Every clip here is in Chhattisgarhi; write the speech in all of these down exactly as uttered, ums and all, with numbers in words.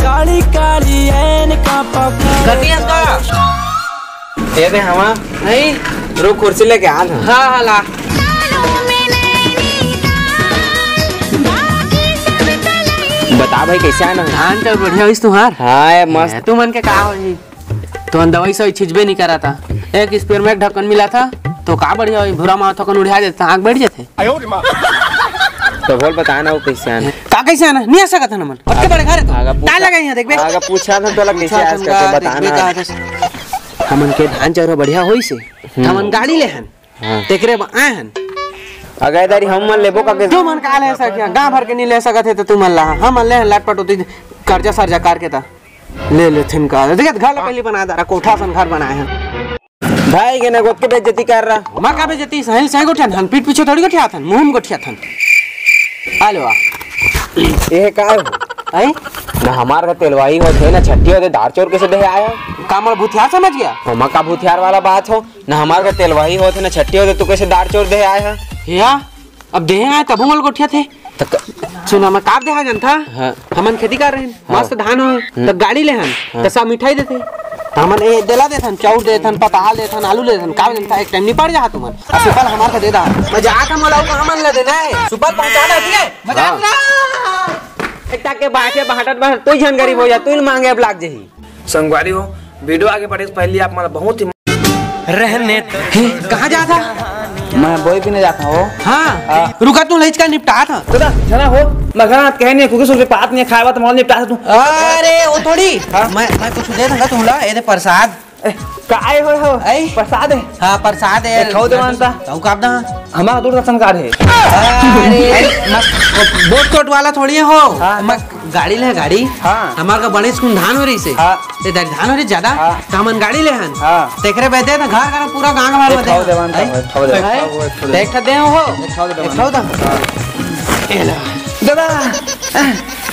काली काली ऐनका पकड़। गलती है इसका। ये दे हवा। नहीं। रुक, कुर्सी लेके आ ना। हाँ, हाँ, ला। बता भाई, कैसे आना है? धान तो बढ़िया होइस तुहार। हाँ, ये मस्त। ए, तू मन के का होही? तुमन दवाई सही छिंचबे नहीं करा था। एक स्प्रे में एक ढक्कन मिला था, तो का बढ़िया होही? भूरा मार थकन उड़िया देता, आँख बैठ जाते। तो बोल, बता ना, वो कैसे आना? का कैसे आना? नहीं आ सकत है ना मन। अतके बड़े घर है तो। आगा पूछा। ताला लगा यहाँ, देखबे। आगा पूछा था तोला कैसे पूछा आज था, करके बता देखबे ना। कहा था। हमन के धान चौरा बढ़िया होइस हे। हम्म। हमन गाड़ी ले हन। हाँ। तेकरे ब-, आए हन। अगर इधर ही हम मन लेबो का के? तू मन का ले सकत है? गाँव भर के नहीं ले सकत है तो तू मन ला। हम मन ले हन लटपट होती कर्जा सर्जा करके ता। ले ले थिन का। देखे घर ला पहली बना दारा, कोठा सन घर बनाए हन। भाई के ना गोद के बेइज्जती कर रहा। मैं का बेइज्जती? सही सही गोठिया थन, पीठ पीछे थोड़ी गोठिया थन, मुंह में गोठिया थन। आ लो आ। ये का हो? आई? ना हमार का तेलवाही होत हे, ना छट्टी होत हे, दार चोर कैसे दे आया? का मोर भूतियार समझ गया? हम का भूतियार वाला बात हो? ना हमार का तेलवाही होत हे, ना छट्टी होत हे, तू कैसे दार चोर दे आया है? या? अब देहे आए तभो मोला गोठिया थे। त क- सुना, मैं काब देहा जानथा? हाँ। हमन खेती कर रहे हैं, हाँ। मस्त धान होए, हम्म। त गाड़ी ले हन, हाँ। त सब मिठाई देथे। त हमन ए देला देथन, चाउर देथन, पताल देथन, आलू देथन, का जानथा, एक टाइम निपट जाहा तुमन। आ सुपल हमार का दे दा। मैं जात हूँ, मोला हमन ला देना है। सुपल पहुंचा दे, ठीक है? मजाक हाँ। ना। एकटा के बाटे बाटत बाटत तू झन गरीब हो जा, तू मांगे अब लाग जही। संगवारी हो, वीडियो आगे बढ़े से पहले आप मतलब बहुत ही रहने हे, कहाँ जात हा? मैं बोई बिने जात हूँ। हाँ। हाँ। रुका, तू लइच का निपटा था। तो दा, जना हो, मैं घर कहे नहीं, कुछ रुपये पात नहीं खाए, बात मॉल निपटा था तू। अरे, वो थोड़ी। हाँ। मैं, मैं कुछ दे दूंगा तुमला, ये दे प्रसाद। ए, काय हो, हो? आई? प्रसाद है। हाँ, प्रसाद है। ए, खाओ दे मानता। खाओ का आपदा? हमारा दूरदर्शन कार्ड है। अरे, मस्त, बोट कोट वाला थोड़ी हो। हाँ। मस्त गाड़ी ले गाड़ी। हाँ। हमार का बड़े स्कूल धान हो रही से। हाँ। ते देख धान हो रही ज्यादा। हाँ। तो हमन गाड़ी ले हन। हाँ। तेकरे बैठे ना घर घर पूरा गांव भर में देखाओ देवान का, आई? देखाओ देवान। आई? देख दे हो। देखाओ देवान। देखाओ दा। हाँ। ए ला। दादा।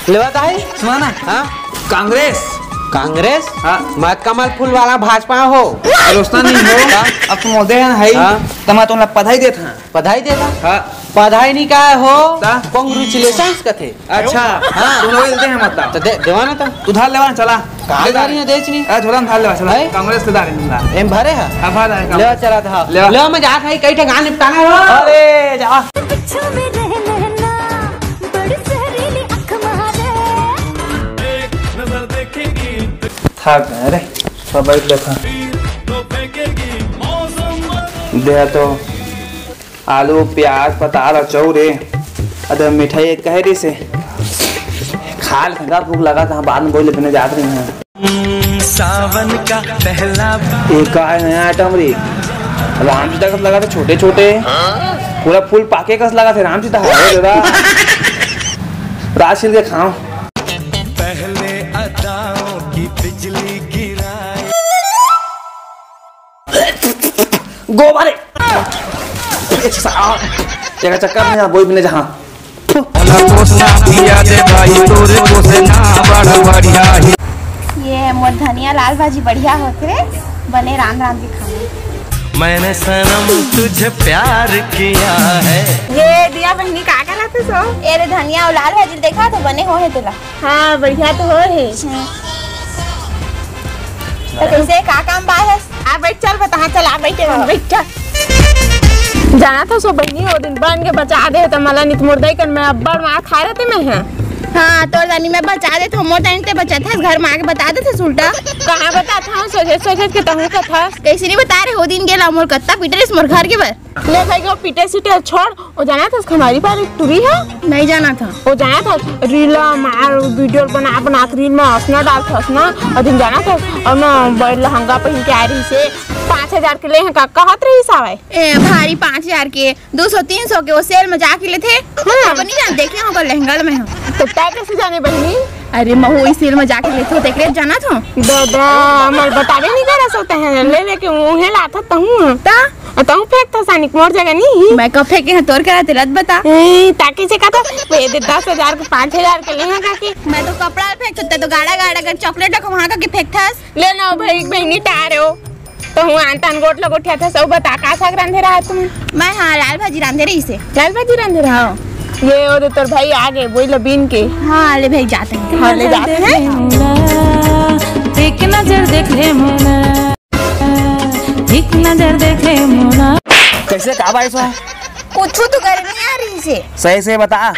लेवा ताई? सुना ना। हाँ? कांग्रेस। कांग्रेस? हाँ। मैं कमल फूल वाला भाजपा हो। अरे उसना नहीं हो। हाँ। अब तुम होते हैं ना, है ही। हाँ। तो मैं तुमला पधाई देता। पधाई देता? हाँ। पधाई नहीं का हो? ता? Congratulations कथे। अच्छा। हाँ। तुम लोग देते हैं मतलब। तो दे, देवा ना तो। तू धार लेवा, चला। का ले धारी है, देच नहीं। अरे, झोला में धार लेवा, चला। है? कांग्रेस के धार है, चला। एम भरे है? हाँ, भर है, लेवा, कांग्रेस। चला था। लेवा। लेवा, मैं जात है, कई ठे गान निपटाना हो। अरे, जा। अच्छा में रह लेना, बड़ी जहरीली अख मारे। थक गए रे, सब बैठ लेता। दे तो आलू, प्याज, पताल अउ चौरे। अदे मिठाई एक कहे रहिसे। खा ले, का भूख लगा था, बाद में बोले, बिना जात रही हैं। सावन का पहला ये का है नया आइटम रे? रामचीता कस लगा थे, छोटे छोटे, पूरा फूल पाके कस लगा थे रामचीता। अरे दादा, राज छिल के खाओ। पहले अदाओं की बिजली गिराए। गोबर है। एक सा-, एक चक्कर में यहाँ बोई बिने जहाँ। भला पोसना पिया दे भाई, तोरे पोसे ना बड़ा बढ़िया ही। ये मोर धनिया लाल भाजी बढ़िया होथे रे, बने रांध रांध के खाना। मैंने सनम तुझे प्यार किया है। ये दिया बहनी का करत हे सो? ये रे धनिया अउ लाल भाजी देखा तो बने हो हे तेला। हाँ, बढ़िया तो हो हे। तो कैसे, का काम बा हे? आ, बैठ, चल बता, हाँ, चल, आ, बैठे, हाँ। बैठ, चल। जाना था सो बहिनी, वो दिन बन के बचा दे, तो मला नित मुर्दा ही कर, मैं अब्बड़ मार खा रहे थे मैं, हाँ। हाँ, तोर दानी मैं बचा दे, तो मोर दानी ते बचा दे, घर में आके बता दे थे उल्टा। कहाँ बता था, सोचे, सोचे के तहूँ का था। कैसे नहीं बता रहे, वो दिन गेला मोर कत्ता पीटे रहिस मोर घर के बर। ले भाई, वो पीटे सीटे छोड़, वो जाना था, हमारी बार एक टूरी है। नहीं जाना था। वो जाना था, रीला मार, वीडियो बना, बना के रील में हंसना डाल था, हंसना। और दिन जाना था, और ना, बड़ लहंगा पहन के आ रही से, पाँच हजार के ले हैं का, कहत रही सावे। ए, भारी पाँच हजार के, दो सौ, तीन सौ के, वो सेल में जाके लेथे। हाँ। अपन नहीं जान, देखे होगा लहंगा में हम। तो तै कैसे जाने बहनी? अरे, महू इस सेल में जाके लेथे, देख रे, जाना था। दादा, मल बतावे नहीं करा सकते हैं, ले लेके उहे लाथा तहूँ। ता? अउ तहूँ फेंक था सानिक मोर जगह नहीं। मैं कब फेंके हैं तोर करा तेला त बता। ए, ताकि से कहा था, वे दे दस हजार के पाँच हजार के ले हैं काकी। मैं तो कपड़ा फेंक सकते तो गाड़ा गाड़ा कर चॉकलेट रखो वहाँ का के फेंक था। ले ना भाई, बहनी टार हो। तहूँ आन तान गोट लगोठिया था, सब बता का साग रांधे रहा तुम? मैं हाँ, लाल भाजी रांधे रही से। लाल भाजी रांधे रहा हो? ये और तोर भाई आ गए, वही ला बीन के। हाँ, ले भाई, जाते हैं। हाँ, ले जाते हैं। एक नजर देख ले मोला, एक नजर देख ले मोला। कैसे, का बाई सो? कुछ तो करे नहीं आ रही से। सही से बता।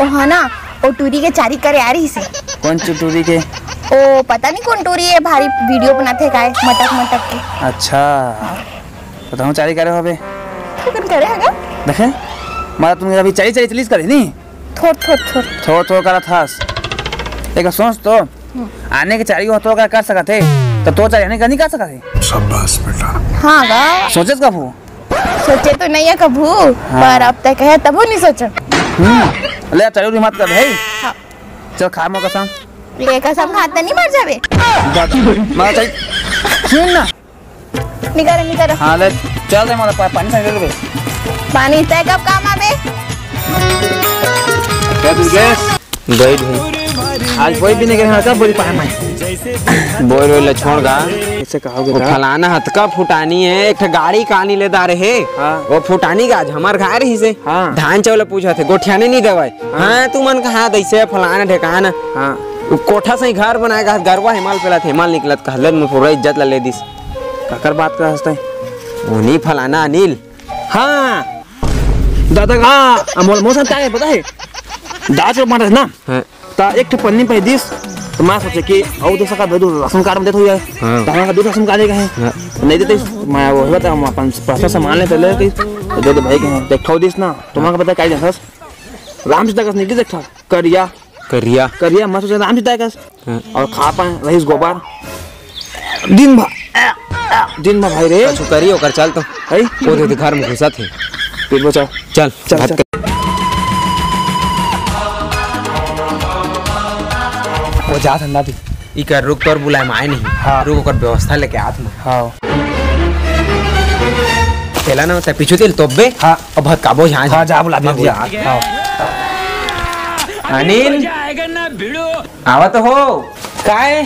ओ हाँ ना, ओ टूरी के चारी करे आ रही से। कौन सी टूरी के? ओ पता नहीं कौन टूरी है, भारी वीडियो बनाते काय मटक मटक के। अच्छा, बताओ चारी करे होबे। तू कौन करे है का? देखे, मारा तुमने अभी चारी चारी चलीस करे नहीं। थोड़ थोड़ थोड़। थोड़ थोड़ करत हस। एक सोच तो, आने के चारी हो तो का कर सकत है, तो तो चारी आने का नहीं कर सकत है। शाबाश बेटा। हाँ गा। सोचत कभू? सोचे तो नहीं है कभू, हाँ। पर अब तक है तभो नहीं सोचो। हम्म, ले अब चारी मत कर भाई। हाँ। चल खा मोर कसम। ये कसम खाते नहीं मर जावे। बता, मैं चाही, सुन ना। निकाल, निकाल। हाँ, ले, चल दे, मोला पा-, पानी संग दे दे। पानी तय कब काम आवे? क्या दुर्गेश? बैठ भाई। आज कोई भी नहीं गया, कब बोली पाए मैं? बोल, बोल, छोड़ गा। कैसे कहोगे वो का? फलाना हतका फुटानी है, एक ठे गाड़ी कानी ले दारे है। हाँ। वो फुटानी का आज हमार घर ही से। हाँ। धान चावल पूछा थे, गोठियाने नहीं देवाए। हाँ। हाँ, तू मन कहा दैसे फलाना ढेकाना। हाँ। वो कोठा सही घर बनाए का, गरवा हेमाल पेला थे, हेमाल निकलत कहलन में पूरा इज्जत ला ले दिस। काकर बात कर हंसते? उन्हीं फलाना अनिल। हाँ। दादा का, अमोल मौसम क्या है पता है? दाल चौक मारत ना। हाँ। ता एक ठे पन्नी पे दिस, तो मैं सोचे कि अउ दे सका दू राशन कार्ड में देत हो जाए। हाँ। तो हमारा दू राशन कार्ड है। हाँ। नहीं देते, मैं वो बता, हम अपन पैसा सामान लेते ले कि तो दे दे भाई के, देख ठो दिस ना, तुम्हारा पता क्या जैसा? राम सीता का नहीं देखा, करिया। करिया। करिया, मैं सोचे राम सीता का। हाँ। और खा पाए रहीस गोबर। दिन भर, दिन भर भाई रे। कछु करी ओकर, चल तो। है? वो दे घर में घुसा थे। पेट बचाओ। चल, चल, बात चल। कर। वो जा धंधा भी। ई कर रुक, तोर बुलाए में आए नहीं। हाँ। रुक, ओकर व्यवस्था लेके आत मैं। हाँ। तेला ना होता, पीछू तेल तोबे। हाँ। अब बहुत काबो झांझ। हाँ, जा बुला, मैं बुला। बुला। हाँ। अनिल। आवा तो हो। काय?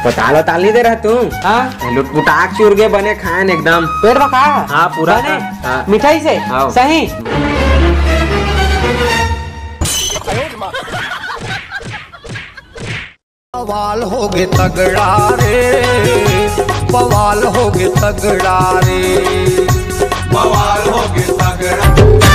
पताल वताल नहीं दे रहा तू? हाँ। लुटपुटाक चुर के बने खान एकदम। पेट में खा? हाँ, पूरा बने? खा। हाँ। मिठाई से? हाँ। सही? बवाल होगे तगड़ा रे, बवाल होगे तगड़ा रे, बवाल होगे तगड़ा।